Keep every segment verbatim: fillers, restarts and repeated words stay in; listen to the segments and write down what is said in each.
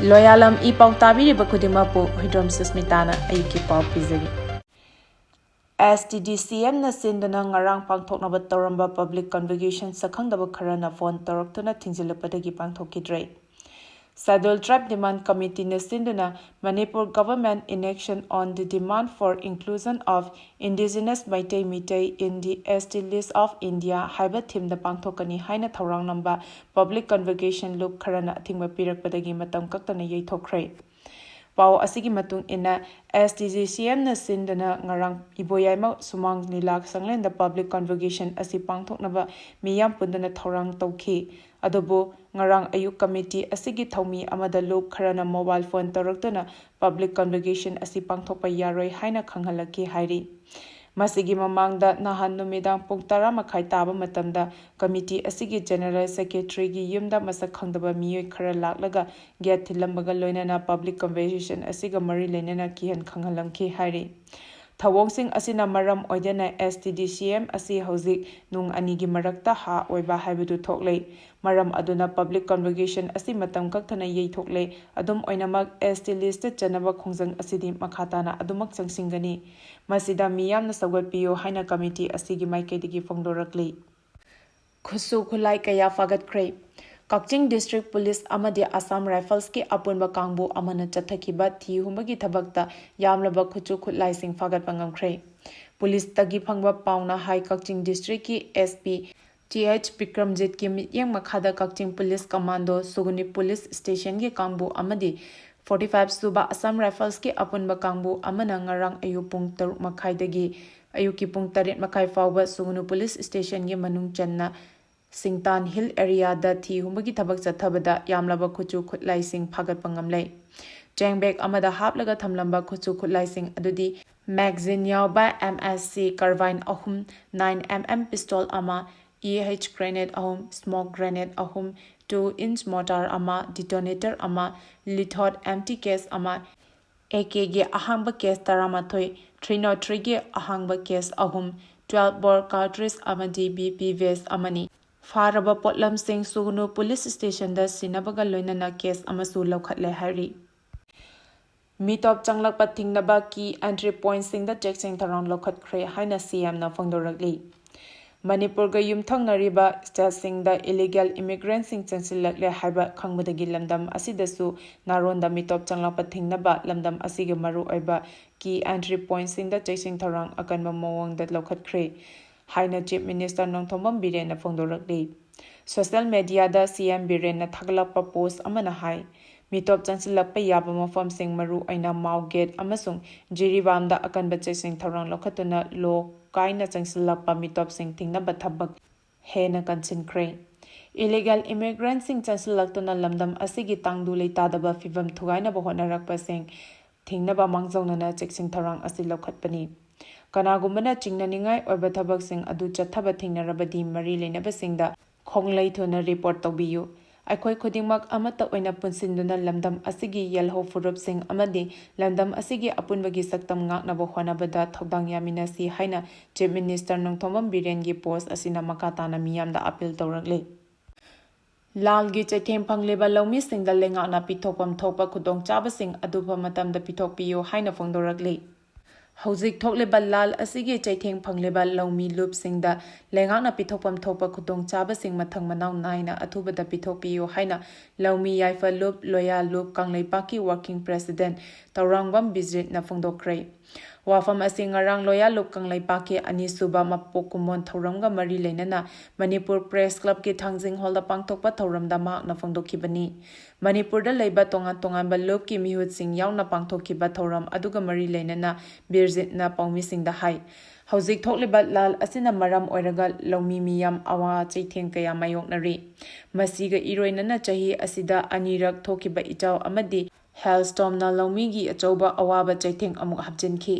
ꯂꯣꯌꯥꯂꯝ E ꯄꯥꯎ ꯇꯥꯕꯤꯔꯤꯕ ꯈꯨꯗꯤꯡꯃꯛꯄꯨ ꯍꯨꯏꯗ꯭ꯔꯣꯝ ꯁꯨꯁꯃꯤꯇꯥꯅ ꯑꯌꯨꯛꯀꯤ ꯄꯥꯎ ꯄꯤꯖꯔꯤ꯫ ꯑꯦꯁ ꯇꯤ ꯗꯤ ꯁꯤ ꯑꯦꯝꯅ ꯁꯤꯟꯗꯨꯅ ꯉꯔꯥꯡ ꯄꯥꯡꯊꯣꯛꯅꯕ ꯇꯧꯔꯝꯕ ꯄꯕ꯭ꯂꯤꯛ ꯀꯟꯚꯣꯀꯦꯁꯟ ꯁꯛꯈꯪꯗꯕ ꯈꯔꯅ ꯐꯣꯟ ꯇꯧꯔꯛꯇꯨꯅ ꯊꯤꯡꯖꯤꯜꯂꯛꯄꯗꯒꯤ ꯄꯥꯡꯊꯣꯛꯈꯤꯗ꯭ꯔꯦ꯫ Scheduled Tribe Demand Committeeꯅ ꯁꯤꯟꯗꯨꯅ Manipur Government Inaction on the Demand for Inclusion of Indigenous Meitei Meitei in the S T List of India ꯍꯥꯏꯕ ꯊꯤꯝꯗ ꯄꯥꯡꯊꯣꯛꯀꯅꯤ ꯍꯥꯏꯅ ꯊꯧꯔꯥꯡ ꯅꯝꯕ ꯄꯕ꯭ꯂꯤꯛ ꯀꯟꯚꯣꯀꯦꯁꯟ ꯂꯨꯞ ꯈꯔꯅ ꯑꯊꯤꯡꯕ ꯄꯤꯔꯛꯄꯗꯒꯤ ꯃꯇꯝ ꯀꯛꯇꯅ ꯌꯩꯊꯣꯛꯈ꯭ꯔꯦ꯫ ꯄꯥꯎ ꯑꯁꯤꯒꯤ ꯃꯇꯨꯡ ꯏꯟꯅ, ꯑꯦꯁ ꯇꯤ ꯖꯤ ꯁꯤ ꯑꯦꯝꯅ ꯁꯤꯟꯗꯨꯅ ꯉꯔꯥꯡ ꯏꯕꯣꯌꯥꯏꯃ ꯁꯨꯃꯥꯡ ꯂꯤꯂꯥ ꯁꯪꯂꯦꯟꯗ ꯄꯕ꯭ꯂꯤꯛ ꯀꯟꯚꯣꯀꯦꯁꯟ ꯑꯁꯤ ꯄꯥꯡꯊꯣꯛꯅꯕ ꯃꯤꯌꯥꯝ ꯄꯨꯟꯗꯨꯅ ꯊꯧꯔꯥꯡ ꯇꯧꯈꯤ꯫ ꯑꯗꯨꯕꯨ ꯉꯔꯥꯡ ꯑꯌꯨꯛ ꯀꯃꯤꯇꯤ ꯑꯁꯤꯒꯤ ꯊꯧꯃꯤ ꯑꯃꯗ ꯂꯨꯞ ꯈꯔꯅ ꯃꯣꯕꯥꯏꯜ ꯐꯣꯟ ꯇꯧꯔꯛꯇꯨꯅ ꯄꯕ꯭ꯂꯤꯛ ꯀꯟꯚꯣꯀꯦꯁꯟ ꯑꯁꯤ ꯄꯥꯡꯊꯣꯛꯄ ꯌꯥꯔꯣꯏ ꯍꯥꯏꯅ ꯈꯪꯍꯜꯂꯛꯈꯤ ꯍꯥꯏꯔꯤ꯫ ꯃꯁꯤꯒꯤ ꯃꯃꯥꯡꯗ ꯅꯍꯥꯟ ꯅꯨꯃꯤꯗꯥꯡ ꯄꯨꯡ ꯇꯔꯥ ꯃꯈꯥꯏ ꯇꯥꯕ ꯃꯇꯝꯗ ꯀꯃꯤꯇꯤ ꯑꯁꯤꯒꯤ ꯖꯦꯅꯔꯦꯜ ꯁꯦꯀ꯭ꯔꯦꯇꯔꯤꯒꯤ ꯌꯨꯝꯗ ꯃꯁꯛ ꯈꯪꯗꯕ ꯃꯤꯑꯣꯏ ꯈꯔ ꯂꯥꯛꯂꯒ ꯒꯦꯠ ꯊꯤꯜꯂꯝꯕꯒ ꯂꯣꯏꯅꯅ ꯄꯕ꯭ꯂꯤꯛ ꯀꯟꯚꯣꯀꯦꯁꯟ ꯑꯁꯤꯒ ꯃꯔꯤ ꯂꯩꯅꯅ ꯀꯤꯍꯟ ꯈꯪꯍꯜꯂꯝꯈꯤ ꯍꯥꯏꯔꯤ꯫ ꯊꯧꯑꯣꯡꯁꯤꯡ ꯑꯁꯤꯅ ꯃꯔꯝ ꯑꯣꯏꯗꯨꯅ ꯑꯦꯁ ꯇꯤ ꯗꯤ ꯁꯤ ꯑꯦꯝ ꯑꯁꯤ ꯍꯧꯖꯤꯛ ꯅꯨꯡ ꯑꯅꯤꯒꯤ ꯃꯔꯛꯇ ꯍꯥ ꯑꯣꯏꯕ ꯍꯥꯏꯕꯗꯨ ꯊꯣꯛꯂꯦ꯫ ꯃꯔꯝ ꯑꯗꯨꯅ ꯄꯕ꯭ꯂꯤꯛ ꯀꯟꯚꯣꯀꯦꯁꯟ ꯑꯁꯤ ꯃꯇꯝ ꯀꯛꯇꯅ ꯌꯩꯊꯣꯛꯂꯦ꯫ ꯑꯗꯨꯝ ꯑꯣꯏꯅꯃꯛ, ꯑꯦꯁ ꯇꯤ ꯂꯤꯁꯇ ꯆꯟꯅꯕ ꯈꯣꯡꯖꯪ ꯑꯁꯤꯗꯤ ꯃꯈꯥ ꯇꯥꯅ ꯑꯗꯨꯃꯛ ꯆꯪꯁꯤꯟꯒꯅꯤ꯫ ꯃꯁꯤꯗ ꯃꯤꯌꯥꯝꯅ ꯁꯧꯒꯠꯄꯤꯌꯨ ꯍꯥꯏꯅ ꯀꯃꯤꯇꯤ ꯑꯁꯤꯒꯤ ꯃꯥꯏꯀꯩꯗꯒꯤ ꯐꯣꯡꯗꯣꯔꯛꯂꯤ꯫ ꯈꯨꯠꯁꯨ ꯈꯨꯠꯂꯥꯏ ꯀꯌꯥ ꯐꯥꯒꯠꯈ꯭ꯔꯦ꯫ ꯀꯛꯆꯤꯡ ꯗꯤꯁꯇ꯭ꯔꯤꯛ ꯄꯨꯂꯤꯁ ꯑꯃꯗꯤ ꯑꯁꯥꯝ ꯔꯥꯏꯐꯜꯁꯀꯤ ꯑꯄꯨꯟꯕ ꯀꯥꯡꯕꯨ ꯑꯃꯅ ꯆꯠꯊꯈꯤꯕ ꯊꯤ ꯍꯨꯝꯕꯒꯤ ꯊꯕꯛꯇ ꯌꯥꯝꯂꯕ ꯈꯨꯠꯁꯨ ꯈꯨꯠꯂꯥꯏꯁꯤꯡ ꯐꯥꯒꯠꯄ ꯉꯝꯈ꯭ꯔꯦ꯫ ꯄꯨꯂꯤꯁꯇꯒꯤ ꯐꯪꯕ ꯄꯥꯎꯅ ꯍꯥꯏ, ꯀꯛꯆꯤꯡ ꯗꯤꯁꯇ꯭ꯔꯤꯛꯀꯤ ꯑꯦꯁ ꯄꯤ ꯇꯤ ꯑꯩꯆ ꯕꯤꯀ꯭ꯔꯝꯖꯤꯠꯀꯤ ꯃꯤꯠꯌꯦꯡ ꯃꯈꯥꯗ ꯀꯛꯆꯤꯡ ꯄꯨꯂꯤꯁ ꯀꯃꯥꯟꯗꯣ, ꯁꯨꯒꯨꯅꯨ ꯄꯨꯂꯤꯁ ꯁ꯭ꯇꯦꯁꯟꯒꯤ ꯀꯥꯡꯕꯨ ꯑꯃꯗꯤ ꯐꯣꯔꯇꯤ ꯐꯥꯏꯚ ꯁꯨꯕ ꯑꯁꯥꯝ ꯔꯥꯏꯐꯜꯁꯀꯤ ꯑꯄꯨꯟꯕ ꯀꯥꯡꯕꯨ ꯑꯃꯅ ꯉꯔꯥꯡ ꯑꯌꯨꯛ ꯄꯨꯡ ꯇꯔꯨꯛ ꯃꯈꯥꯏꯗꯒꯤ ꯑꯌꯨꯛꯀꯤ ꯄꯨꯡ ꯇꯔꯦꯠ ꯃꯈꯥꯏ ꯐꯥꯎꯕ ꯁꯨꯒꯨꯅꯨ ꯄꯨꯂꯤꯁ ꯁ꯭ꯇꯦꯁꯟꯒꯤ ꯃꯅꯨꯡ ꯆꯟꯅ ꯁꯤꯡꯇꯥꯟ ꯍꯤꯜ ꯑꯦꯔꯤꯌꯥꯗ ꯊꯤ ꯍꯨꯝꯕꯒꯤ ꯊꯕꯛ ꯆꯠꯊꯕꯗ ꯌꯥꯝꯂꯕ ꯈꯨꯠꯁꯨ ꯈꯨꯠꯂꯥꯏꯁꯤꯡ ꯐꯥꯒꯠꯄ ꯉꯝꯂꯦ꯫ ꯆꯦꯡ ꯕꯦꯒ ꯑꯃꯗ ꯍꯥꯞꯂꯒ ꯊꯝꯂꯝꯕ ꯈꯨꯠꯁꯨ ꯈꯨꯠꯂꯥꯏꯁꯤꯡ ꯑꯗꯨꯗꯤ ꯃꯦꯒꯥꯖꯤꯟ ꯌꯥꯎꯕ ꯑꯦꯝ ꯑꯦꯁ ꯁꯤ ꯀꯥꯔꯕꯥꯏꯟ ꯑꯍꯨꯝ, ꯅꯥꯏꯟ ꯑꯦꯝ ꯑꯦꯝ ꯄꯤꯁꯇꯣꯜ ꯑꯃ, ꯏ ꯑꯩꯆ ꯒ꯭ꯔꯦꯅꯦꯗ ꯑꯍꯨꯝ, ꯁ꯭ꯃꯣꯛ ꯒ꯭ꯔꯦꯅꯦꯗ ꯑꯍꯨꯝ, ꯇꯨ ꯏꯟꯆ ꯃꯣꯔꯇꯥꯔ ꯑꯃ, ꯗꯤꯇꯣꯅꯦꯇꯔ ꯑꯃ, ꯂꯤꯊꯣꯠ ꯑꯦꯝꯇꯤ ꯀꯦꯁ ꯑꯃ, ꯑꯦ ꯀꯦꯒꯤ ꯑꯍꯥꯡꯕ ꯀꯦꯁ ꯇꯔꯥꯃꯥꯊꯣꯏ, ꯊ꯭ꯔꯤ ꯅꯣꯠ ꯊ꯭ꯔꯤꯒꯤ ꯑꯍꯥꯡꯕ ꯀꯦꯁ ꯑꯍꯨꯝ, ꯇ꯭ꯋꯦꯜꯐ ꯕꯣꯔ ꯀꯥꯔꯇ꯭ꯔꯤꯖ ꯑꯃꯗꯤ ꯕꯤ ꯄꯤ ꯚꯦꯁ ꯑꯃꯅꯤ꯫ ꯐꯥꯔꯕ ꯄꯣꯠꯂꯝꯁꯤꯡ ꯁꯨꯒꯅꯨ ꯄꯨꯂꯤꯁ ꯁ꯭ꯇꯦꯁꯟꯗ ꯁꯤꯟꯅꯕꯒ ꯂꯣꯏꯅꯅ ꯀꯦꯁ ꯑꯃꯁꯨ ꯂꯧꯈꯠꯂꯦ ꯍꯥꯏꯔꯤ꯫ ꯃꯤꯇꯣꯞ ꯆꯪꯂꯛꯄ ꯊꯤꯡꯅꯕ ꯀꯤ ꯑꯦꯟꯇ꯭ꯔꯤ ꯄꯣꯏꯟꯠꯁꯤꯡꯗ ꯆꯦꯛꯁꯤꯟ ꯊꯧꯔꯥꯡ ꯂꯧꯈꯠꯈ꯭ꯔꯦ ꯍꯥꯏꯅ ꯁꯤ ꯑꯦꯝꯅ ꯐꯣꯡꯗꯣꯔꯛꯂꯤ꯫ ꯃꯅꯤꯄꯨꯔꯒ ꯌꯨꯝꯊꯪꯅꯔꯤꯕ ꯁ꯭ꯇꯦꯠꯁꯤꯡꯗ ꯏꯂꯤꯒꯦꯜ ꯏꯃꯤꯒ꯭ꯔꯦꯟꯠꯁꯤꯡ ꯆꯪꯁꯤꯜꯂꯛꯂꯦ ꯍꯥꯏꯕ ꯈꯪꯕꯗꯒꯤ ꯂꯝꯗꯝ ꯑꯁꯤꯗꯁꯨ ꯅꯥꯔꯣꯟꯗ ꯃꯤꯇꯣꯞ ꯆꯪꯂꯛꯄ ꯊꯤꯡꯅꯕ ꯂꯝꯗꯝ ꯑꯁꯤꯒꯤ ꯃꯔꯨꯑꯣꯏꯕ ꯀꯤ ꯑꯦꯟꯇ꯭ꯔꯤ ꯄꯣꯏꯟꯠꯁꯤꯡꯗ ꯆꯦꯛꯁꯤꯟ ꯊꯧꯔꯥꯡ ꯑꯀꯟꯕ ꯃꯑꯣꯡꯗ ꯂꯧꯈꯠꯈ꯭ꯔꯦ ꯍꯥꯏꯅ ꯆꯤꯐ ꯃꯤꯅꯤꯁꯇꯔ ꯅꯣꯡꯊꯣꯝꯕꯝ ꯕꯤꯔꯦꯟꯅ ꯐꯣꯡꯗꯣꯔꯛꯂꯤ꯫ ꯁꯣꯁꯤꯌꯦꯜ ꯃꯦꯗꯤꯌꯥꯗ ꯁꯤ ꯑꯦꯝ ꯕꯤꯔꯦꯟꯅ ꯊꯥꯒꯠꯂꯛꯄ ꯄꯣꯁ꯭ꯠ ꯑꯃꯅ ꯍꯥꯏ, ꯃꯤꯇꯣꯞ ꯆꯪꯁꯤꯜꯂꯛꯄ ꯌꯥꯕ ꯃꯐꯝꯁꯤꯡ, ꯃꯔꯨ ꯑꯣꯏꯅ ꯃꯥꯎ ꯒꯦꯠ ꯑꯃꯁꯨꯡ ꯖꯤꯔꯤꯕꯥꯝꯗ ꯑꯀꯟꯕ ꯆꯦꯛꯁꯤꯟ ꯊꯧꯔꯥꯡ ꯂꯧꯈꯠꯇꯨꯅ ꯂꯣ ꯀꯥꯏꯅ ꯆꯪꯁꯤꯜꯂꯛꯄ ꯃꯤꯇꯣꯞꯁꯤꯡ ꯊꯤꯡꯅꯕ ꯊꯕꯛ ꯍꯦꯟꯅ ꯀꯟꯁꯤꯟꯈ꯭ꯔꯦ꯫ ꯏꯂꯤꯒꯦꯜ ꯏꯃꯤꯒ꯭ꯔꯦꯟꯠꯁꯤꯡ ꯆꯪꯁꯤꯜꯂꯛꯇꯨꯅ ꯂꯝꯗꯝ ꯑꯁꯤꯒꯤ ꯇꯪꯗꯨ ꯂꯩꯇꯥꯗꯕ ꯐꯤꯚꯝ ꯊꯨꯒꯥꯏꯅꯕ ꯍꯣꯠꯅꯔꯛꯄꯁꯤꯡ ꯊꯤꯡꯅꯕ ꯃꯥꯡꯖꯧꯅꯅ ꯆꯦꯛꯁꯤꯟ ꯊꯧꯔꯥꯡ ꯑꯁꯤ ꯂꯧꯈꯠꯄꯅꯤ꯫ ꯀꯅꯥꯒꯨꯝꯕꯅ ꯆꯤꯡꯅꯅꯤꯡꯉꯥꯏ ꯑꯣꯏꯕ ꯊꯕꯛꯁꯤꯡ ꯑꯗꯨ ꯆꯠꯊꯕ ꯊꯤꯡꯅꯔꯕꯗꯤ ꯃꯔꯤ ꯂꯩꯅꯕꯁꯤꯡꯗ ꯈꯣꯡꯂꯩ ꯊꯨꯅ ꯔꯤꯄꯣꯔꯠ ꯇꯧꯕꯤꯌꯨ꯫ ꯑꯩꯈꯣꯏ ꯈꯨꯗꯤꯡꯃꯛ ꯑꯃꯠꯇ ꯑꯣꯏꯅ ꯄꯨꯟꯁꯤꯟꯗꯨꯅ ꯂꯝꯗꯝ ꯑꯁꯤꯒꯤ ꯌꯦꯜꯍꯧ ꯐꯨꯔꯨꯞꯁꯤꯡ ꯑꯃꯗꯤ ꯂꯝꯗꯝ ꯑꯁꯤꯒꯤ ꯑꯄꯨꯟꯕꯒꯤ ꯁꯛꯇꯝ ꯉꯥꯛꯅꯕ ꯍꯣꯠꯅꯕꯗ ꯊꯧꯗꯥꯡ ꯌꯥꯃꯤꯟꯅꯁꯤ ꯍꯥꯏꯅ ꯆꯤꯐ ꯃꯤꯅꯤꯁꯇꯔ ꯅꯣꯡꯊꯣꯝꯕꯝ ꯕꯤꯔꯦꯟꯒꯤ ꯄꯣꯁ꯭ꯠ ꯑꯁꯤꯅ ꯃꯈꯥ ꯇꯥꯅ ꯃꯤꯌꯥꯝꯗ ꯑꯄꯤꯜ ꯇꯧꯔꯛꯂꯤ꯫ ꯂꯥꯜꯒꯤ ꯆꯩꯊꯦꯡ ꯐꯪꯂꯤꯕ ꯂꯧꯃꯤꯁꯤꯡꯗ ꯂꯩꯉꯥꯛꯅ ꯄꯤꯊꯣꯛꯐꯝ ꯊꯣꯛꯄ ꯈꯨꯗꯣꯡꯆꯥꯕꯁꯤꯡ ꯑꯊꯨꯕ ꯃꯇꯝꯗ ꯄꯤꯊꯣꯛꯄꯤꯌꯨ ꯍꯥꯏꯅ ꯐꯣꯡꯗꯣꯔꯛꯂꯤ꯫ ꯍꯧꯖꯤꯛ ꯊꯣꯛꯂꯤꯕ ꯂꯥꯜ ꯑꯁꯤꯒꯤ ꯆꯩꯊꯦꯡ ꯐꯪꯂꯤꯕ ꯂꯧꯃꯤ ꯂꯨꯞꯁꯤꯡꯗ ꯂꯩꯉꯥꯛꯅ ꯄꯤꯊꯣꯛꯐꯝ ꯊꯣꯛꯄ ꯈꯨꯗꯣꯡꯆꯥꯕꯁꯤꯡ ꯃꯊꯪ ꯃꯅꯥꯎ ꯅꯥꯏꯅ ꯑꯊꯨꯕꯗ ꯄꯤꯊꯣꯛꯄꯤꯌꯨ ꯍꯥꯏꯅ ꯂꯧꯃꯤ ꯌꯥꯏꯐ ꯂꯨꯞ, ꯂꯣꯌꯥ ꯂꯨꯞ, ꯀꯪꯂꯩꯄꯥꯛꯀꯤ ꯋꯥꯔꯀꯤꯡ ꯄ꯭ꯔꯦꯁꯤꯗꯦꯟꯠ ꯇꯧꯔꯥꯡꯕꯝ ꯕꯤꯖꯤꯠꯅ ꯐꯣꯡꯗꯣꯛꯈ꯭ꯔꯦ꯫ ꯋꯥꯐꯝ ꯑꯁꯤ ꯉꯔꯥꯡ ꯂꯣꯌꯥ ꯂꯨꯞ ꯀꯪꯂꯩꯄꯥꯛꯀꯤ ꯑꯅꯤꯁꯨꯕ ꯃꯄꯣꯛ ꯀꯨꯝꯑꯣꯟ ꯊꯧꯔꯝꯒ ꯃꯔꯤ ꯂꯩꯅꯅ ꯃꯅꯤꯄꯨꯔ ꯄ꯭ꯔꯦꯁ ꯀ꯭ꯂꯕꯀꯤ ꯊꯥꯡꯖꯤꯡ ꯍꯣꯜꯗ ꯄꯥꯡꯊꯣꯛꯄ ꯊꯧꯔꯝꯗ ꯃꯍꯥꯛꯅ ꯐꯣꯡꯗꯣꯛꯈꯤꯕꯅꯤ꯫ ꯃꯅꯤꯄꯨꯔꯗ ꯂꯩꯕ ꯇꯣꯉꯥꯟ ꯇꯣꯉꯥꯟꯕ ꯂꯨꯞꯀꯤ ꯃꯤꯍꯨꯠꯁꯤꯡ ꯌꯥꯎꯅ ꯄꯥꯡꯊꯣꯛꯈꯤꯕ ꯊꯧꯔꯝ ꯑꯗꯨꯒ ꯃꯔꯤ ꯂꯩꯅꯅ ꯕꯤꯔꯖꯤꯠꯅ ꯄꯥꯎꯃꯤꯁꯤꯡꯗ ꯍꯥꯏ, ꯍꯧꯖꯤꯛ ꯊꯣꯛꯂꯤꯕ ꯂꯥꯜ ꯑꯁꯤꯅ ꯃꯔꯝ ꯑꯣꯏꯔꯒ ꯂꯧꯃꯤ ꯃꯤꯌꯥꯝ ꯑꯋꯥ ꯆꯩꯊꯦꯡ ꯀꯌꯥ ꯃꯥꯌꯣꯛꯅꯔꯤ꯫ ꯃꯁꯤꯒ ꯏꯔꯣꯏꯅꯅ ꯆꯍꯤ ꯑꯁꯤꯗ ꯑꯅꯤꯔꯛ ꯊꯣꯛꯈꯤꯕ ꯏꯆꯥꯎ ꯑꯃꯗꯤ ꯍꯦꯜꯁ꯭ꯇꯣꯝꯅ ꯂꯧꯃꯤꯒꯤ ꯑꯆꯧꯕ ꯑꯋꯥꯕ ꯆꯩꯊꯦꯡ ꯑꯃꯨꯛ ꯍꯥꯞꯆꯤꯟꯈꯤ꯫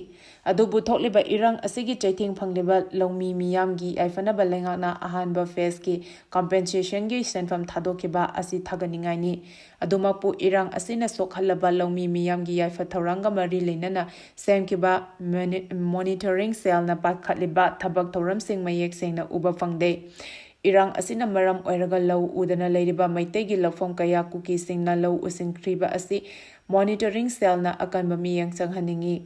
ꯑꯗꯨꯕꯨ ꯊꯣꯛꯂꯤꯕ ꯏꯔꯥꯡ ꯑꯁꯤꯒꯤ ꯆꯩꯊꯦꯡ ꯐꯪꯂꯤꯕ ꯂꯧꯃꯤ ꯃꯤꯌꯥꯝꯒꯤ ꯌꯥꯏꯐꯅꯕ ꯂꯩꯉꯥꯛꯅ ꯑꯍꯥꯟꯕ ꯐꯦꯖꯀꯤ ꯀꯝꯄꯦꯟꯁꯦꯁꯟꯒꯤ ꯁꯦꯟꯐꯝ ꯊꯥꯗꯣꯛꯈꯤꯕ ꯑꯁꯤ ꯊꯥꯒꯠꯅꯤꯡꯉꯥꯏꯅꯤ꯫ ꯑꯗꯨꯃꯛꯄꯨ ꯏꯔꯥꯡ ꯑꯁꯤꯅ ꯁꯣꯛꯍꯜꯂꯕ ꯂꯧꯃꯤ ꯃꯤꯌꯥꯝꯒꯤ ꯌꯥꯏꯐ ꯊꯧꯔꯥꯡꯒ ꯃꯔꯤ ꯂꯩꯅꯅ ꯁꯦꯝꯈꯤꯕ ꯃꯣꯅꯤ-, ꯃꯣꯅꯤꯇꯔꯤꯡ ꯁꯦꯜꯅ ꯄꯥꯏꯈꯠꯂꯤꯕ ꯊꯕꯛ ꯊꯧꯔꯝꯁꯤꯡ ꯃꯌꯦꯛ ꯁꯦꯡꯅ ꯎꯕ ꯐꯪꯗꯦ꯫ ꯏꯔꯥꯡ ꯑꯁꯤꯅ ꯃꯔꯝ ꯑꯣꯏꯔꯒ ꯂꯧ ꯎꯗꯅ ꯂꯩꯔꯤꯕ ꯃꯩꯇꯩꯒꯤ ꯂꯧꯐꯝ ꯀꯌꯥ ꯀꯨꯀꯤꯁꯤꯡꯅ ꯂꯧ ꯎꯁꯤꯟꯈ꯭ꯔꯤꯕ ꯑꯁꯤ monitoring cell-ꯅ ꯑꯀꯟꯕ ꯃꯤꯠꯌꯦꯡ ꯆꯪꯍꯟꯅꯤꯡꯏ꯫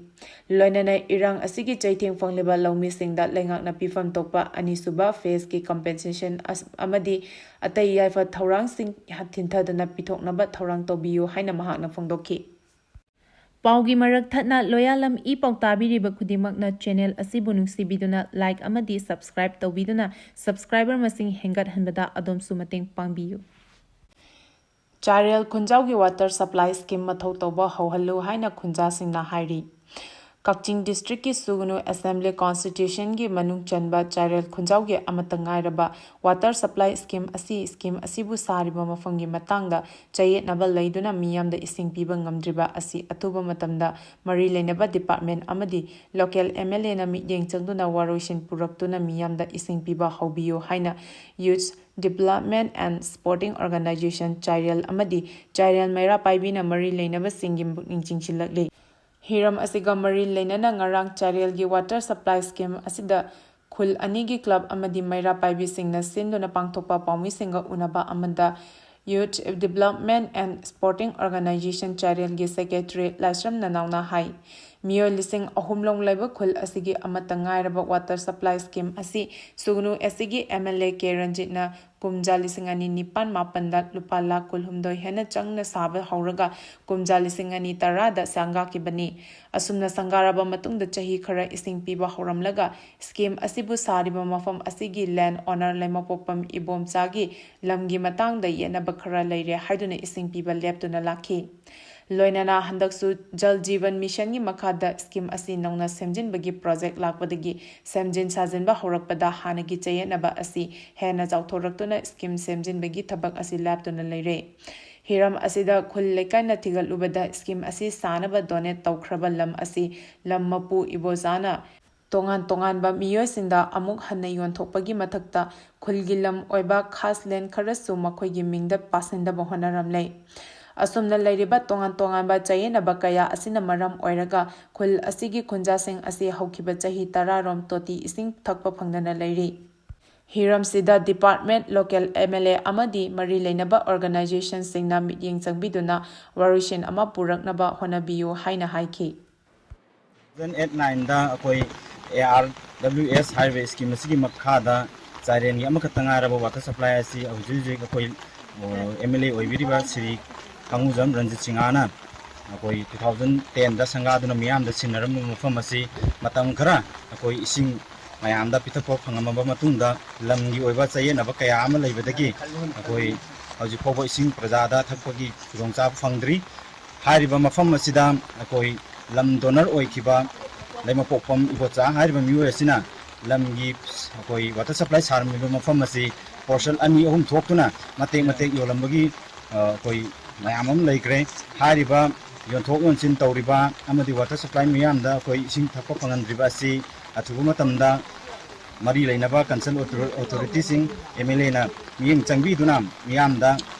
ꯂꯣꯏꯅꯅ ꯏꯔꯥꯡ ꯑꯁꯤꯒꯤ ꯆꯩꯊꯦꯡ ꯐꯪꯂꯤꯕ ꯂꯧꯃꯤꯁꯤꯡꯗ ꯂꯩꯉꯥꯛꯅ ꯄꯤꯐꯝ ꯊꯣꯛꯄ ꯑꯅꯤꯁꯨꯕ phase-ꯀꯤ compensation ꯑꯁ-, ꯑꯃꯗꯤ ꯑꯇꯩ ꯌꯥꯏꯐ ꯊꯧꯔꯥꯡꯁꯤꯡ ꯍꯟꯊꯗꯅ ꯄꯤꯊꯣꯛꯅꯕ ꯊꯧꯔꯥꯡ ꯇꯧꯕꯤꯌꯨ ꯍꯥꯏꯅ ꯃꯍꯥꯛꯅ ꯐꯣꯡꯗꯣꯛꯈꯤ꯫ ꯄꯥꯎꯒꯤ ꯃꯔꯛ ꯊꯠꯅ ꯂꯣꯌꯥꯂꯝ ꯏ ꯄꯥꯎ ꯇꯥꯕꯤꯔꯤꯕ ꯈꯨꯗꯤꯡꯃꯛꯅ channel ꯑꯁꯤꯕꯨ ꯅꯨꯡꯁꯤꯕꯤꯗꯨꯅ like ꯑꯃꯗꯤ subscribe ꯇꯧꯕꯤꯗꯨꯅ subscriber ꯃꯁꯤꯡ ꯍꯦꯟꯒꯠꯍꯟꯕꯗ ꯑꯗꯣꯝꯁꯨ ꯃꯇꯦꯡ ꯄꯥꯡꯕꯤꯌꯨ꯫ ꯆꯥꯔꯦꯜ ꯈꯨꯟꯖꯥꯎꯒꯤ water supply scheme ꯃꯊꯧ ꯇꯧꯕ ꯍꯧꯍꯜꯂꯨ ꯍꯥꯏꯅ ꯈꯨꯟꯖꯥꯁꯤꯡꯅ ꯍꯥꯏꯔꯤ꯫ ꯀꯛꯆꯤꯡ district-ꯀꯤ ꯁꯨꯒꯅꯨ assembly constituency-ꯒꯤ ꯃꯅꯨꯡ ꯆꯟꯕ ꯆꯥꯔꯦꯜ ꯈꯨꯟꯖꯥꯎꯒꯤ ꯑꯃꯠꯇ ꯉꯥꯏꯔꯕ water supply scheme ꯑꯁꯤ, scheme ꯑꯁꯤꯕꯨ ꯁꯥꯔꯤꯕ ꯃꯐꯝꯒꯤ ꯃꯇꯥꯡꯗ ꯆꯌꯦꯠꯅꯕ ꯂꯩꯗꯨꯅ ꯃꯤꯌꯥꯝꯗ ꯏꯁꯤꯡ ꯄꯤꯕ ꯉꯝꯗ꯭ꯔꯤꯕ ꯑꯁꯤ ꯑꯊꯨꯕ ꯃꯇꯝꯗ ꯃꯔꯤ ꯂꯩꯅꯕ department ꯑꯃꯗꯤ local M L A-ꯅ ꯃꯤꯠꯌꯦꯡ ꯆꯪꯗꯨꯅ ꯋꯥꯔꯣꯏꯁꯤꯟ ꯄꯨꯔꯛꯇꯨꯅ ꯃꯤꯌꯥꯝꯗ ꯏꯁꯤꯡ ꯄꯤꯕ ꯍꯧꯕꯤꯌꯨ ꯍꯥꯏꯅ Youth Development and Sporting Organisation ꯆꯥꯏꯔꯦꯜ ꯑꯃꯗꯤ ꯆꯥꯏꯔꯦꯜ ꯃꯩꯔꯥ ꯄꯥꯏꯕꯤꯅ ꯃꯔꯤ ꯂꯩꯅꯕꯁꯤꯡꯒꯤ ꯄꯨꯛꯅꯤꯡ ꯆꯤꯡꯁꯤꯜꯂꯛꯂꯤ꯫ ꯍꯤꯔꯝ ꯑꯁꯤꯒ ꯃꯔꯤ ꯂꯩꯅꯅ ꯉꯔꯥꯡ ꯆꯥꯔꯦꯜꯒꯤ water supply scheme ꯑꯁꯤꯗ ꯈꯨꯜ ꯑꯅꯤꯒꯤ club ꯑꯃꯗꯤ ꯃꯩꯔꯥ ꯄꯥꯏꯕꯤꯁꯤꯡꯅ ꯁꯤꯟꯗꯨꯅ ꯄꯥꯡꯊꯣꯛꯄ ꯄꯥꯎꯃꯤꯁꯤꯡꯒ ꯎꯅꯕ ꯑꯃꯗ Youth Development and Sporting Organisation ꯆꯥꯔꯦꯜꯒꯤ secretary ꯂꯥꯏꯁ꯭ꯔꯝ ꯅꯅꯥꯎꯅ ꯍꯥꯏ, ꯃꯤꯑꯣꯏ ꯂꯤꯁꯤꯡ ꯑꯍꯨꯝ ꯂꯣꯝ ꯂꯩꯕ ꯈꯨꯜ ꯑꯁꯤꯒꯤ ꯑꯃꯠꯇ ꯉꯥꯏꯔꯕ water supply scheme ꯑꯁꯤ ꯁꯨꯒꯅꯨ ꯑꯁꯤꯒꯤ M L A ꯀꯦ ꯔꯟꯖꯤꯠꯅ ꯀꯨꯝꯖꯥ ꯂꯤꯁꯤꯡ ꯑꯅꯤ ꯅꯤꯄꯥꯟ ꯃꯥꯄꯟꯗ ꯂꯨꯄꯥ ꯂꯥꯈ ꯀꯨꯟꯍꯨꯝꯗꯣꯏ ꯍꯦꯟꯅ ꯆꯪꯅ ꯁꯥꯕ ꯍꯧꯔꯒ ꯀꯨꯝꯖꯥ ꯂꯤꯁꯤꯡ ꯑꯅꯤ ꯇꯔꯥꯗ ꯁꯪꯒꯥꯈꯤꯕꯅꯤ꯫ ꯑꯁꯨꯝꯅ ꯁꯪꯒꯥꯔꯕ ꯃꯇꯨꯡꯗ ꯆꯍꯤ ꯈꯔ ꯏꯁꯤꯡ ꯄꯤꯕ ꯍꯧꯔꯝꯂꯒ scheme ꯑꯁꯤꯕꯨ ꯁꯥꯔꯤꯕ ꯃꯐꯝ ꯑꯁꯤꯒꯤ land owner ꯂꯩꯃꯄꯣꯛꯄꯝ ꯏꯕꯣꯝꯆꯥꯒꯤ ꯂꯝꯒꯤ ꯃꯇꯥꯡꯗ ꯌꯦꯠꯅꯕ ꯈꯔ ꯂꯩꯔꯦ ꯍꯥꯏꯗꯨꯅ ꯏꯁꯤꯡ ꯄꯤꯕ ꯂꯦꯞꯇꯨꯅ ꯂꯥꯛꯈꯤ꯫ ꯂꯣꯏꯅꯅ ꯍꯟꯗꯛꯁꯨ ꯖꯜ ꯖꯤꯕꯟ ꯃꯤꯁꯟꯒꯤ ꯃꯈꯥꯗ scheme ꯑꯁꯤ ꯅꯧꯅ ꯁꯦꯝꯖꯤꯟꯕꯒꯤ project ꯂꯥꯛꯄꯗꯒꯤ ꯁꯦꯝꯖꯤꯟ ꯁꯥꯖꯤꯟꯕ ꯍꯧꯔꯛꯄꯗ ꯍꯥꯟꯅꯒꯤ ꯆꯌꯦꯠꯅꯕ ꯑꯁꯤ ꯍꯦꯟꯅ ꯆꯥꯎꯊꯣꯔꯛꯇꯨꯅ scheme ꯁꯦꯝꯖꯤꯟꯕꯒꯤ ꯊꯕꯛ ꯑꯁꯤ ꯂꯦꯞꯇꯨꯅ ꯂꯩꯔꯦ꯫ ꯍꯤꯔꯝ ꯑꯁꯤꯗ ꯈꯨꯜ ꯂꯩꯀꯥꯏꯅ ꯊꯤꯒꯠꯂꯨꯕꯗ scheme ꯑꯁꯤ ꯁꯥꯅꯕ donate ꯇꯧꯈ꯭ꯔꯕ ꯂꯝ ꯑꯁꯤ ꯂꯝ ꯃꯄꯨ ꯏꯕꯣꯆꯥꯅ ꯇꯣꯉꯥꯟ ꯇꯣꯉꯥꯟꯕ ꯃꯤꯑꯣꯏꯁꯤꯡꯗ ꯑꯃꯨꯛ ꯍꯟꯅ ꯌꯣꯟꯊꯣꯛꯄꯒꯤ ꯃꯊꯛꯇ ꯈꯨꯜꯒꯤ ꯂꯝ ꯑꯣꯏꯕ ꯈꯥꯁ land ꯈꯔꯁꯨ ꯃꯈꯣꯏꯒꯤ ꯃꯤꯡꯗ ꯄꯥꯁꯤꯟꯗꯕ ꯍꯣꯠꯅꯔꯝꯂꯦ꯫ ꯑꯁꯨꯝꯅ ꯂꯩꯔꯤꯕ ꯇꯣꯉꯥꯟ ꯇꯣꯉꯥꯟꯕ ꯆꯌꯦꯠꯅꯕ ꯀꯌꯥ ꯑꯁꯤꯅ ꯃꯔꯝ ꯑꯣꯏꯔꯒ ꯈꯨꯜ ꯑꯁꯤꯒꯤ ꯈꯨꯟꯖꯥꯁꯤꯡ ꯑꯁꯤ ꯍꯧꯈꯤꯕ ꯆꯍꯤ ꯇꯔꯥꯔꯣꯝ ꯇꯣꯇꯤ ꯏꯁꯤꯡ ꯊꯛꯄ ꯐꯪꯗꯅ ꯂꯩꯔꯤ꯫ ꯍꯤꯔꯝꯁꯤꯗ department, local M L A ꯑꯃꯗꯤ ꯃꯔꯤ ꯂꯩꯅꯕ organizationꯁꯤꯡꯅ ꯃꯤꯠꯌꯦꯡ ꯆꯪꯕꯤꯗꯨꯅ ꯋꯥꯔꯣꯏꯁꯤꯟ ꯑꯃ ꯄꯨꯔꯛꯅꯕ ꯍꯣꯠꯅꯕꯤꯌꯨ ꯍꯥꯏꯅ ꯍꯥꯏꯈꯤ꯫ Two thousand eight nineꯗ ꯑꯩꯈꯣꯏ A R W S ꯍꯥꯏꯔꯤꯕ scheme ꯑꯁꯤꯒꯤ ꯃꯈꯥꯗ ꯆꯥꯏꯔꯦꯟꯒꯤ ꯑꯃꯈꯛꯇ ꯉꯥꯏꯔꯕ water supply ꯑꯁꯤ ꯍꯧꯖꯤꯛ ꯍꯧꯖꯤꯛ ꯑꯩꯈꯣꯏ ꯑꯦꯝ ꯑꯦꯜ ꯑꯦ ꯑꯣꯏꯕꯤꯔꯤꯕ ꯁ꯭ꯔꯤ ꯈꯥꯡꯉꯨꯖꯝ ꯔꯟꯖꯤꯠ ꯁꯤꯡꯍꯅ ꯑꯩꯈꯣꯏ two thousand tenꯗ ꯁꯪꯒꯥꯗꯨꯅ ꯃꯤꯌꯥꯝꯗ ꯁꯤꯟꯅꯔꯝꯕ ꯃꯐꯝ ꯑꯁꯤ ꯃꯇꯝ ꯈꯔ ꯑꯩꯈꯣꯏ ꯏꯁꯤꯡ ꯃꯌꯥꯝꯗ ꯄꯤꯊꯛꯄ ꯐꯪꯉꯝꯃꯕ ꯃꯇꯨꯡꯗ ꯂꯝꯒꯤ ꯑꯣꯏꯕ ꯆꯌꯦꯠꯅꯕ ꯀꯌꯥ ꯑꯃ ꯂꯩꯕꯗꯒꯤ ꯑꯩꯈꯣꯏ ꯍꯧꯖꯤꯛ ꯐꯥꯎꯕ ꯏꯁꯤꯡ ꯄ꯭ꯔꯖꯥꯗ ꯊꯛꯄꯒꯤ ꯈꯨꯗꯣꯡꯆꯥꯕ ꯐꯪꯗ꯭ꯔꯤ꯫ ꯍꯥꯏꯔꯤꯕ ꯃꯐꯝ ꯑꯁꯤꯗ ꯑꯩꯈꯣꯏ ꯂꯝ donor ꯑꯣꯏꯈꯤꯕ ꯂꯩꯃꯄꯣꯛꯐꯝ ꯏꯕꯣꯆꯥ ꯍꯥꯏꯔꯤꯕ ꯃꯤꯑꯣꯏ ꯑꯁꯤꯅ ꯂꯝꯒꯤ ꯑꯩꯈꯣꯏ water supply ꯁꯥꯔꯝꯂꯤꯕ ꯃꯐꯝ ꯑꯁꯤ parcel ꯑꯅꯤ ꯑꯍꯨꯝ ꯊꯣꯛꯇꯨꯅ ꯃꯇꯦꯛ ꯃꯇꯦꯛ ꯌꯣꯜꯂꯝꯕꯒꯤ ꯑ, ꯑꯩꯈꯣꯏ ꯃꯌꯥꯝ ꯑꯃ ꯂꯩꯈ꯭ꯔꯦ꯫ ꯍꯥꯏꯔꯤꯕ ꯌꯣꯟꯊꯣꯛ ꯌꯣꯟꯁꯤꯟ ꯇꯧꯔꯤꯕ ꯑꯃꯗꯤ water supply ꯃꯤꯌꯥꯝꯗ ꯑꯩꯈꯣꯏ ꯏꯁꯤꯡ ꯊꯛꯄ ꯐꯪꯍꯟꯗ꯭ꯔꯤꯕ ꯑꯁꯤ ꯑꯊꯨꯕ ꯃꯇꯝꯗ ꯃꯔꯤ ꯂꯩꯅꯕ concerned authorityꯁꯤꯡ, M L Aꯅ ꯃꯤꯠꯌꯦꯡ ꯆꯪꯕꯤꯗꯨꯅ ꯃꯤꯌꯥꯝꯗ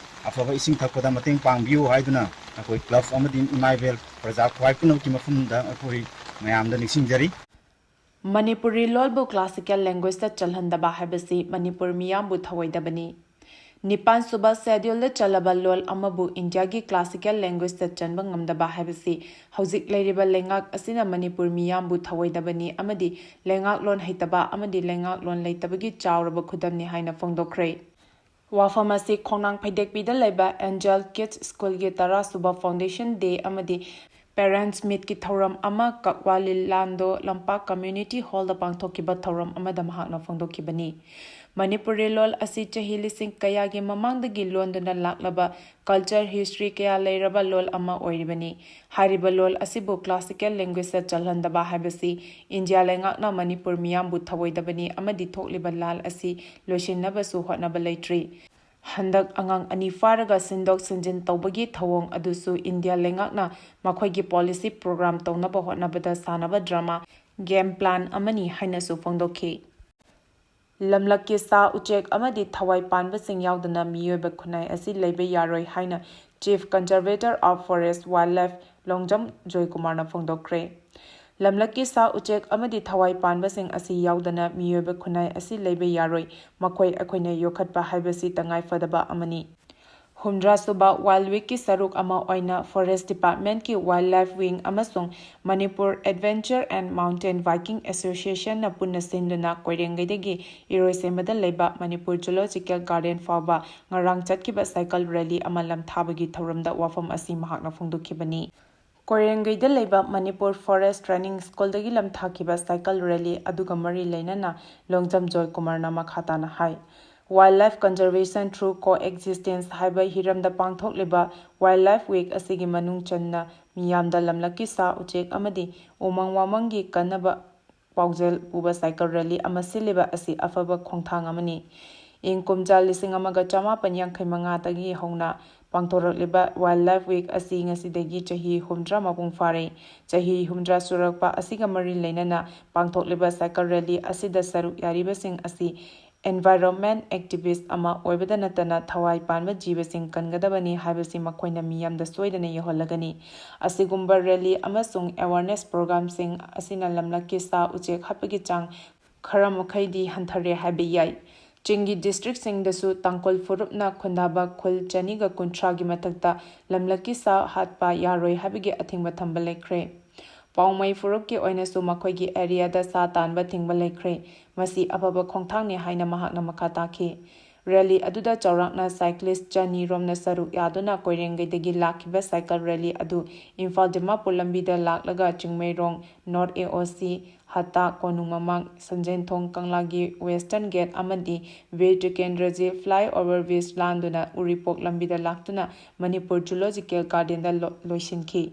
ꯑꯐꯕ ꯏꯁꯤꯡ ꯊꯛꯄꯗ ꯃꯇꯦꯡ ꯄꯥꯡꯕꯤꯌꯨ ꯍꯥꯏꯗꯨꯅ ꯑꯩꯈꯣꯏ club ꯑꯃꯗꯤ ꯏꯃꯥ ꯏꯕꯦꯜ ꯄ꯭ꯔꯖꯥ ꯈ꯭ꯋꯥꯏ ꯄꯨꯝꯅꯃꯛꯀꯤ ꯃꯐꯝꯗ ꯑꯩꯈꯣꯏ ꯃꯌꯥꯝꯗ ꯅꯤꯡꯁꯤꯡꯖꯔꯤ꯫ ꯃꯅꯤꯄꯨꯔꯤ ꯂꯣꯜꯕꯨ classical languageꯇ ꯆꯜꯍꯟꯗꯕ ꯍꯥꯏꯕꯁꯤ ꯃꯅꯤꯄꯨꯔ ꯃꯤꯌꯥꯝꯕꯨ ꯊꯧꯑꯣꯏꯗꯕꯅꯤ꯫ ꯅꯤꯄꯥꯟ ꯁꯨꯕ scheduleꯗ ꯆꯜꯂꯕ ꯂꯣꯜ ꯑꯃꯕꯨ ꯏꯟꯗꯤꯌꯥꯒꯤ classical languageꯇ ꯆꯟꯕ ꯉꯝꯗꯕ ꯍꯥꯏꯕꯁꯤ ꯍꯧꯖꯤꯛ ꯂꯩꯔꯤꯕ ꯂꯩꯉꯥꯛ ꯑꯁꯤꯅ ꯃꯅꯤꯄꯨꯔ ꯃꯤꯌꯥꯝꯕꯨ ꯊꯧꯑꯣꯏꯗꯕꯅꯤ ꯑꯃꯗꯤ ꯂꯩꯉꯥꯛꯂꯣꯟ ꯍꯩꯇꯕ ꯑꯃꯗꯤ ꯂꯩꯉꯥꯛꯂꯣꯟ ꯂꯩꯇꯕꯒꯤ ꯆꯥꯎꯔꯕ ꯈꯨꯗꯝꯅꯤ ꯍꯥꯏꯅ ꯐꯣꯡꯗꯣꯛꯈ꯭ꯔꯦ꯫ ꯋꯥꯐꯝ ꯑꯁꯤ ꯈꯣꯡꯅꯥꯡ ꯐꯩꯗꯦꯛꯄꯤꯗ ꯂꯩꯕ Angel Kids Schoolꯒꯤ ꯇꯔꯥ ꯁꯨꯕ Foundation Day ꯑꯃꯗꯤ Parents Meetꯀꯤ ꯊꯧꯔꯝ ꯑꯃ ꯀꯛꯋꯥ ꯂꯤꯂꯥꯟꯗꯣ ꯂꯝꯄꯥꯛ Community Hallꯗ ꯄꯥꯡꯊꯣꯛꯈꯤꯕ ꯊꯧꯔꯝ ꯑꯃꯗ ꯃꯍꯥꯛꯅ ꯐꯣꯡꯗꯣꯛꯈꯤꯕꯅꯤ꯫ ꯃꯅꯤꯄꯨꯔꯤ ꯂꯣꯜ ꯑꯁꯤ ꯆꯍꯤ ꯂꯤꯁꯤꯡ ꯀꯌꯥꯒꯤ ꯃꯃꯥꯡꯗꯒꯤ ꯂꯣꯟꯗꯨꯅ ꯂꯥꯛꯂꯕ culture history ꯀꯌꯥ ꯂꯩꯔꯕ ꯂꯣꯜ ꯑꯃ ꯑꯣꯏꯔꯤꯕꯅꯤ꯫ ꯍꯥꯏꯔꯤꯕ ꯂꯣꯜ ꯑꯁꯤꯕꯨ classical languageꯇ ꯆꯜꯍꯟꯗꯕ ꯍꯥꯏꯕꯁꯤ ꯏꯟꯗꯤꯌꯥ ꯂꯩꯉꯥꯛꯅ ꯃꯅꯤꯄꯨꯔ ꯃꯤꯌꯥꯝꯕꯨ ꯊꯧꯑꯣꯏꯗꯕꯅꯤ ꯑꯃꯗꯤ ꯊꯣꯛꯂꯤꯕ ꯂꯥꯜ ꯑꯁꯤ ꯂꯣꯏꯁꯤꯟꯅꯕꯁꯨ ꯍꯣꯠꯅꯕ ꯂꯩꯇ꯭ꯔꯤ꯫ ꯍꯟꯗꯛ ꯑꯉꯥꯡ ꯑꯅꯤ ꯐꯥꯔꯒ ꯁꯤꯟꯗꯣꯛ ꯁꯤꯟꯖꯤꯟ ꯇꯧꯕꯒꯤ ꯊꯧꯑꯣꯡ ꯑꯗꯨꯁꯨ ꯏꯟꯗꯤꯌꯥ ꯂꯩꯉꯥꯛꯅ ꯃꯈꯣꯏꯒꯤ policy program ꯇꯧꯅꯕ ꯍꯣꯠꯅꯕꯗ ꯁꯥꯟꯅꯕ drama, game plan ꯑꯃꯅꯤ ꯍꯥꯏꯅꯁꯨ ꯐꯣꯡꯗꯣꯛꯈꯤ꯫ ꯂꯝꯂꯛꯀꯤ ꯁꯥ ꯎꯆꯦꯛ ꯑꯃꯗꯤ ꯊꯋꯥꯏ ꯄꯥꯟꯕꯁꯤꯡ ꯌꯥꯎꯗꯅ ꯃꯤꯑꯣꯏꯕ ꯈꯨꯟꯅꯥꯏ ꯑꯁꯤ ꯂꯩꯕ ꯌꯥꯔꯣꯏ ꯍꯥꯏꯅ Chief Conservator of Forest Wildlife Longjam ꯖꯣꯏꯀꯨꯃꯥꯔꯅ ꯐꯣꯡꯗꯣꯛꯈ꯭ꯔꯦ꯫ ꯂꯝꯂꯛꯀꯤ ꯁꯥ ꯎꯆꯦꯛ ꯑꯃꯗꯤ ꯊꯋꯥꯏ ꯄꯥꯟꯕꯁꯤꯡ ꯑꯁꯤ ꯌꯥꯎꯗꯅ ꯃꯤꯑꯣꯏꯕ ꯈꯨꯟꯅꯥꯏ ꯑꯁꯤ ꯂꯩꯕ ꯌꯥꯔꯣꯏ꯫ ꯃꯈꯣꯏ ꯑꯩꯈꯣꯏꯅ ꯌꯣꯛꯈꯠꯄ ꯍꯥꯏꯕꯁꯤ ꯇꯉꯥꯏ ꯐꯗꯕ ꯑꯃꯅꯤ꯫ ꯍꯨꯝꯗ꯭ꯔꯥ ꯁꯨꯕ Wild Week ꯀꯤ ꯁꯔꯨꯛ ꯑꯃ ꯑꯣꯏꯅ Forest Department ꯀꯤ Wildlife Wing ꯑꯃꯁꯨꯡ Manipur Adventure and Mountain Biking Association ꯅ ꯄꯨꯟꯅ ꯁꯤꯟꯗꯨꯅ ꯀꯣꯏꯔꯦꯡꯒꯩꯗꯒꯤ ꯏꯔꯣꯏꯁꯦꯝꯕꯗ ꯂꯩꯕ Manipur Zoological Garden ꯐꯥꯎꯕ ꯉꯔꯥꯡ ꯆꯠꯈꯤꯕ cycle rally ꯑꯃ ꯂꯝꯊꯥꯕꯒꯤ ꯊꯧꯔꯝꯗ ꯋꯥꯐꯝ ꯑꯁꯤ ꯃꯍꯥꯛꯅ ꯐꯣꯡꯗꯣꯛꯈꯤꯕꯅꯤ꯫ ꯀꯣꯏꯔꯦꯡꯒꯩꯗ ꯂꯩꯕ Manipur Forest Training School ꯗꯒꯤ ꯂꯝꯊꯥꯈꯤꯕ cycle rally ꯑꯗꯨꯒ ꯃꯔꯤ ꯂꯩꯅꯅ ꯂꯣꯡꯖꯝ ꯖꯣꯏꯀꯨꯃꯥꯔꯅ ꯃꯈꯥ ꯇꯥꯅ ꯍꯥꯏ, Wildlife Conservation Through Coexistence ꯍꯥꯏꯕ ꯍꯤꯔꯝꯗ ꯄꯥꯡꯊꯣꯛꯂꯤꯕ Wildlife Week ꯑꯁꯤꯒꯤ ꯃꯅꯨꯡ ꯆꯟꯅ ꯃꯤꯌꯥꯝꯗ ꯂꯝꯂꯛꯀꯤ ꯁꯥ ꯎꯆꯦꯛ ꯑꯃꯗꯤ ꯎꯃꯪ ꯋꯥꯃꯪꯒꯤ ꯀꯟꯅꯕ ꯄꯥꯎꯖꯦꯜ ꯄꯨꯕ cycle rally ꯑꯃ ꯁꯤꯜꯂꯤꯕ ꯑꯁꯤ ꯑꯐꯕ ꯈꯣꯡꯊꯥꯡ ꯑꯃꯅꯤ꯫ ꯏꯪ ꯀꯨꯝꯖꯥ ꯂꯤꯁꯤꯡ ꯑꯃꯒ ꯆꯃꯥꯄꯟ ꯌꯥꯡꯈꯩ ꯃꯉꯥꯗꯒꯤ ꯍꯧꯅ ꯄꯥꯡꯊꯣꯔꯛꯂꯤꯕ Wildlife Week ꯑꯁꯤ ꯉꯁꯤꯗꯒꯤ ꯆꯍꯤ ꯍꯨꯝꯗ꯭ꯔꯥ ꯃꯄꯨꯡ ꯐꯥꯔꯦ꯫ ꯆꯍꯤ ꯍꯨꯝꯗ꯭ꯔꯥ ꯁꯨꯔꯛꯄ ꯑꯁꯤꯒ ꯃꯔꯤ ꯂꯩꯅꯅ ꯄꯥꯡꯊꯣꯛꯂꯤꯕ cycle rally ꯑꯁꯤꯗ ꯁꯔꯨꯛ ꯌꯥꯔꯤꯕꯁꯤꯡ ꯑꯁꯤ environment activist ꯑꯃ ꯑꯣꯏꯕꯗ ꯅꯠꯇꯅ ꯊꯋꯥꯏ ꯄꯥꯟꯕ ꯖꯤꯕꯁꯤꯡ ꯀꯟꯒꯗꯕꯅꯤ ꯍꯥꯏꯕꯁꯤ ꯃꯈꯣꯏꯅ ꯃꯤꯌꯥꯝꯗ ꯁꯣꯏꯗꯅ ꯌꯧꯍꯜꯂꯒꯅꯤ꯫ ꯑꯁꯤꯒꯨꯝꯕ rally ꯑꯃꯁꯨꯡ awareness program ꯁꯤꯡ ꯑꯁꯤꯅ ꯂꯝꯂꯛꯀꯤ ꯁꯥ ꯎꯆꯦꯛ ꯍꯥꯠꯄꯒꯤ ꯆꯥꯡ ꯈꯔ ꯃꯈꯩꯗꯤ ꯍꯟꯊꯔꯦ ꯍꯥꯏꯕ ꯌꯥꯏ꯫ ꯆꯤꯡꯒꯤ district ꯁꯤꯡꯗꯁꯨ ꯇꯥꯡꯈꯨꯜ ꯐꯨꯔꯨꯞꯅ ꯈꯨꯟꯗꯥꯕ ꯈꯨꯜ ꯆꯅꯤꯒ ꯀꯨꯟꯊ꯭ꯔꯥꯒꯤ ꯃꯊꯛꯇ ꯂꯝꯂꯛꯀꯤ ꯁꯥ ꯍꯥꯠꯄ ꯌꯥꯔꯣꯏ ꯍꯥꯏꯕꯒꯤ ꯑꯊꯤꯡꯕ ꯊꯝꯕ ꯂꯩꯈ꯭ꯔꯦ꯫ ꯄꯥꯎꯃꯩ ꯐꯨꯔꯨꯞꯀꯤ ꯑꯣꯏꯅꯁꯨ ꯃꯈꯣꯏꯒꯤ area ꯗ ꯁꯥ ꯇꯥꯟꯕ ꯊꯤꯡꯕ ꯂꯩꯈ꯭ꯔꯦ꯫ ꯃꯁꯤ ꯑꯐꯕ ꯈꯣꯡꯊꯥꯡꯅꯤ ꯍꯥꯏꯅ ꯃꯍꯥꯛꯅ ꯃꯈꯥ ꯇꯥꯈꯤ꯫ Rally ꯑꯗꯨꯗ ꯆꯥꯎꯔꯥꯛꯅ cyclist ꯆꯅꯤ ꯔꯣꯝꯅ ꯁꯔꯨꯛ ꯌꯥꯗꯨꯅ ꯀꯣꯏꯔꯦꯡꯒꯩꯗꯒꯤ ꯂꯥꯛꯈꯤꯕ cycle rally ꯑꯗꯨ ꯏꯝꯐꯥꯜ ꯗꯤꯃꯥꯄꯨꯔ ꯂꯝꯕꯤꯗ ꯂꯥꯛꯂꯒ Chingmeirong, North A O C, ꯍꯠꯇꯥ, ꯀꯣꯅꯨꯡ ꯃꯃꯥꯡ, ꯁꯟꯖꯦꯟꯊꯣꯡ ꯀꯪꯂꯥꯒꯤ western gate ꯑꯃꯗꯤ ꯕꯤꯔ ꯇꯤꯀꯦꯟꯗ꯭ꯔꯖꯤ flyover bridge ꯂꯥꯟꯗꯨꯅ ꯎꯔꯤꯄꯣꯛ ꯂꯝꯕꯤꯗ ꯂꯥꯛꯇꯨꯅ Manipur Zoological Garden ꯗ ꯂꯣ-, ꯂꯣꯏꯁꯤꯟꯈꯤ꯫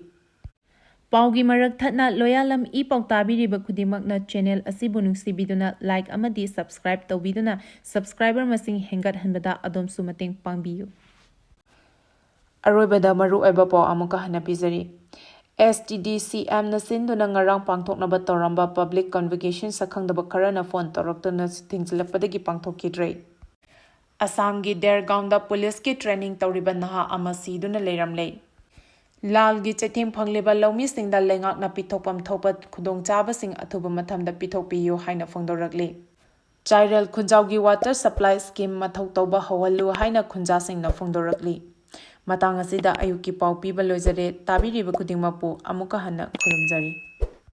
ꯄꯥꯎꯒꯤ ꯃꯔꯛ ꯊꯠꯅ ꯂꯣꯌꯥꯂꯝ ꯏ ꯄꯥꯎ ꯇꯥꯕꯤꯔꯤꯕ ꯈꯨꯗꯤꯡꯃꯛꯅ channel ꯑꯁꯤꯕꯨ ꯅꯨꯡꯁꯤꯕꯤꯗꯨꯅ like ꯑꯃꯗꯤ subscribe ꯇꯧꯕꯤꯗꯨꯅ subscriber ꯃꯁꯤꯡ ꯍꯦꯟꯒꯠꯍꯟꯕꯗ ꯑꯗꯣꯝꯁꯨ ꯃꯇꯦꯡ ꯄꯥꯡꯕꯤꯌꯨ꯫ ꯑꯔꯣꯏꯕꯗ ꯃꯔꯨꯑꯣꯏꯕ ꯄꯥꯎ ꯑꯃꯨꯛꯀ ꯍꯟꯅ ꯄꯤꯖꯔꯤ꯫ S T D C M ꯅ ꯁꯤꯟꯗꯨꯅ ꯉꯔꯥꯡ ꯄꯥꯡꯊꯣꯛꯅꯕ ꯇꯧꯔꯝꯕ public convocation ꯁꯛꯈꯪꯗꯕ ꯈꯔꯅ phone ꯇꯧꯔꯛꯇꯨꯅ ꯊꯤꯡꯖꯤꯜꯂꯛꯄꯗꯒꯤ ꯄꯥꯡꯊꯣꯛꯈꯤꯗ꯭ꯔꯦ꯫ ꯑꯁꯥꯝꯒꯤ ꯗꯦꯔꯒꯥꯎꯟꯗ ꯄꯨꯂꯤꯁꯀꯤ training ꯇꯧꯔꯤꯕ ꯅꯍꯥ ꯑꯃ ꯁꯤꯗꯨꯅ ꯂꯩꯔꯝꯂꯦ꯫ ꯂꯥꯜꯒꯤ ꯆꯩꯊꯦꯡ ꯐꯪꯂꯤꯕ ꯂꯧꯃꯤꯁꯤꯡꯗ ꯂꯩꯉꯥꯛꯅ ꯄꯤꯊꯣꯛꯐꯝ ꯊꯣꯛꯄ ꯈꯨꯗꯣꯡꯆꯥꯕꯁꯤꯡ ꯑꯊꯨꯕ ꯃꯇꯝꯗ ꯄꯤꯊꯣꯛꯄꯤꯌꯨ ꯍꯥꯏꯅ ꯐꯣꯡꯗꯣꯔꯛꯂꯤ꯫ ꯆꯥꯏꯔꯦꯜ ꯈꯨꯟꯖꯥꯎꯒꯤ water supply scheme ꯃꯊꯧ ꯇꯧꯕ ꯍꯧꯍꯜꯂꯨ ꯍꯥꯏꯅ ꯈꯨꯟꯖꯥꯁꯤꯡꯅ ꯐꯣꯡꯗꯣꯔꯛꯂꯤ꯫ ꯃꯇꯥꯡ ꯑꯁꯤꯗ ꯑꯌꯨꯛꯀꯤ ꯄꯥꯎ ꯄꯤꯕ ꯂꯣꯏꯖꯔꯦ꯫ ꯇꯥꯕꯤꯔꯤꯕ ꯈꯨꯗꯤꯡꯃꯛꯄꯨ ꯑꯃꯨꯛꯀ ꯍꯟꯅ ꯈꯨꯔꯨꯝꯖꯔꯤ꯫